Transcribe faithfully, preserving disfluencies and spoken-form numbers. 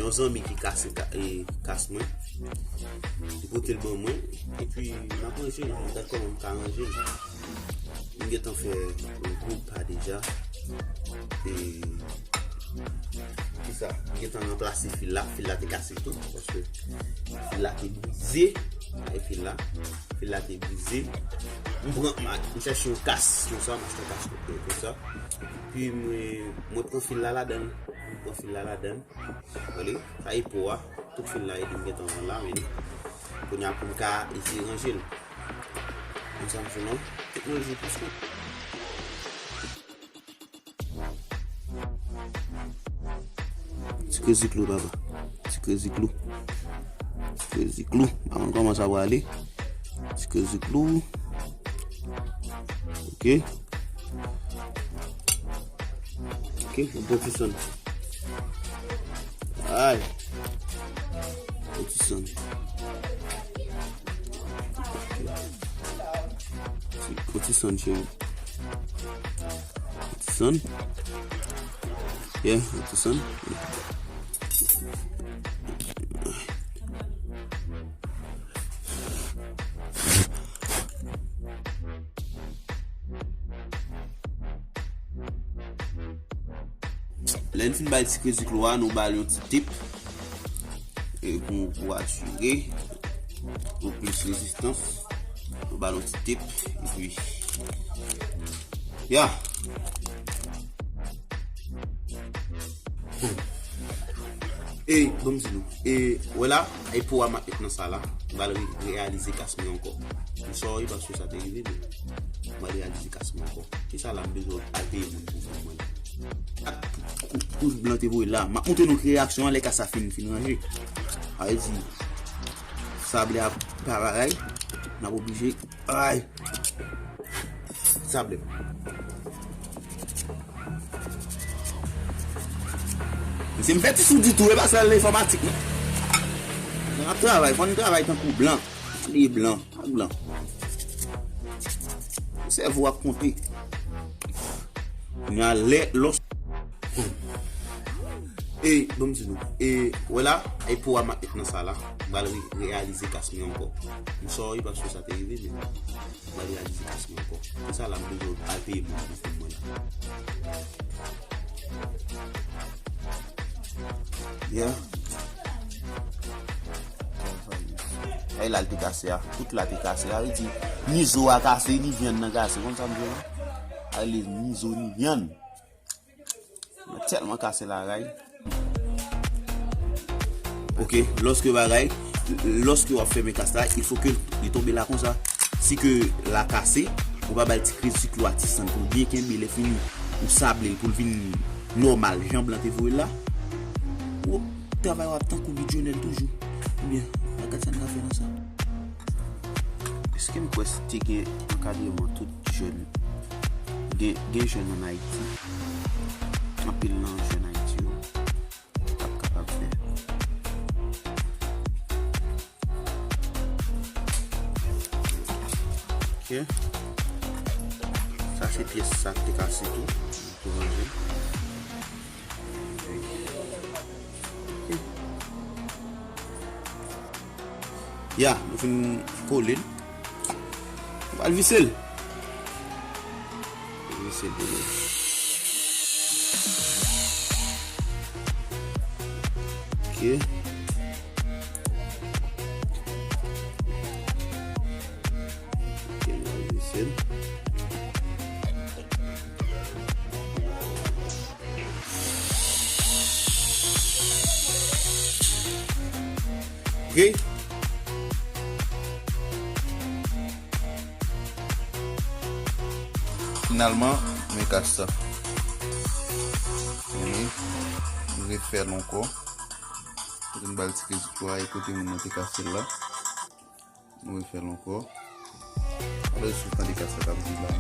Yon zanmi ki kase ka- e, kas mwen. Li pote l ban mwen. Epi, m ap ranje l. M gad kòman m ka ranje l. M gentan fè yon gwo pa deja. E, kisa? M gentan ranplase fil la. Fil la te kase tou. Paske fil la te brize. Ay, fil la. Fil la te brize. M pran, m chèche yon kas. Konsa, m achte yon kas konsa. Epi, mwen, mwen pran fil la ladan l. Mwen pran fil la ladan l. Gade, sa e po a. Tout fil la, epi m gentan vann la, men kounye a pou m ka eseye ranje l. Konsa m sou non. Teknoloji plis konn. Ti krezi klou, papa. Ti krezi klou. Ti krezi klou. Pa konn kòman sa prale. Ti krezi klou. Ok. Ok, yon bon ti sonn. Ay. Bon ti sonn. Ti, bon ti sonn, cheri. Bon ti sonn. Yeah, bon ti sonn. Yeah. Lè n fin bay ti krezi klou a, nou ba l yon ti tep. E pou, pou asire yon plis rezistans, nou ba l yon ti tep. Epi, ya. E, bon, m di nou. E, wè la, e pou a m ap met nan sa la. M pral re- reyalize kas mwen ankò. M sòri paske sa te rive, men m pral reyalize kas mwen ankò. Kisa la m bezwen al peye moun pou fè mwen? Ak kou- kou blan te voye la. M ap montre nou ki reyaksyon an lè kas sa fin, fin ranje. A vle di, sable a pa bagay. N ap oblije. Ay. Sable. Mesye, m fè ti sou ditou, e pa sèl enfòmatik, non. Lè n ap travay, fò n travay tankou blan. Li blan, ak blan. Sèvo ap konte. Kounye a, lè, lòs- E, bon, m di nou. E, wè la, e pou a m ap met nan sa la. M pral re- reyalize kas mwen ankò. M sòri paske sa te rive, men. M pral reyalize kas mwen ankò. Pou sa la, m bezwen al peye moun pou fè mwen la. Yeah. Ay, la, l te kase a. Tout la te kase a. Vle di, ni zo a kase, ni vyann nan kase. Konn sa m di la? Ay, li ni zo, ni vyann. Mwen tèlman kase la, ray. Ok, lòske bagay, lòske w ap fèmen kas la, il faut que li tonbe la konsa. Si ke la kase, ou pa bay ti krezi klou a ti sann pou byen kenbe, lè fini, ou sable l pou l vin nòmal, jan blan te voye l la. Ou travay w ap tankou Bidjonèl toujou. Ebyen, gad sa n ka fè nan sa. Èske m kwè si te gen ankadreman tout jèn, gen, gen jèn ann Ayiti, anpil nan jèn Ayiti yo t ap kapab fè. Ok. Sa se pyès sa k te kase tou. Tou ranje. Ok. Ya, nou fin kole l. Nou pral vise l. Vise l pou nou. Ok. Ok, nou pral vise l. Ok. Finalman, men kas sa. Vini, nou refè l ankò. Kote n ba l ti krezi klou a, e kote moun nan te kase l la. Nou refè l ankò. Alò, si w tande kas la k ap di la,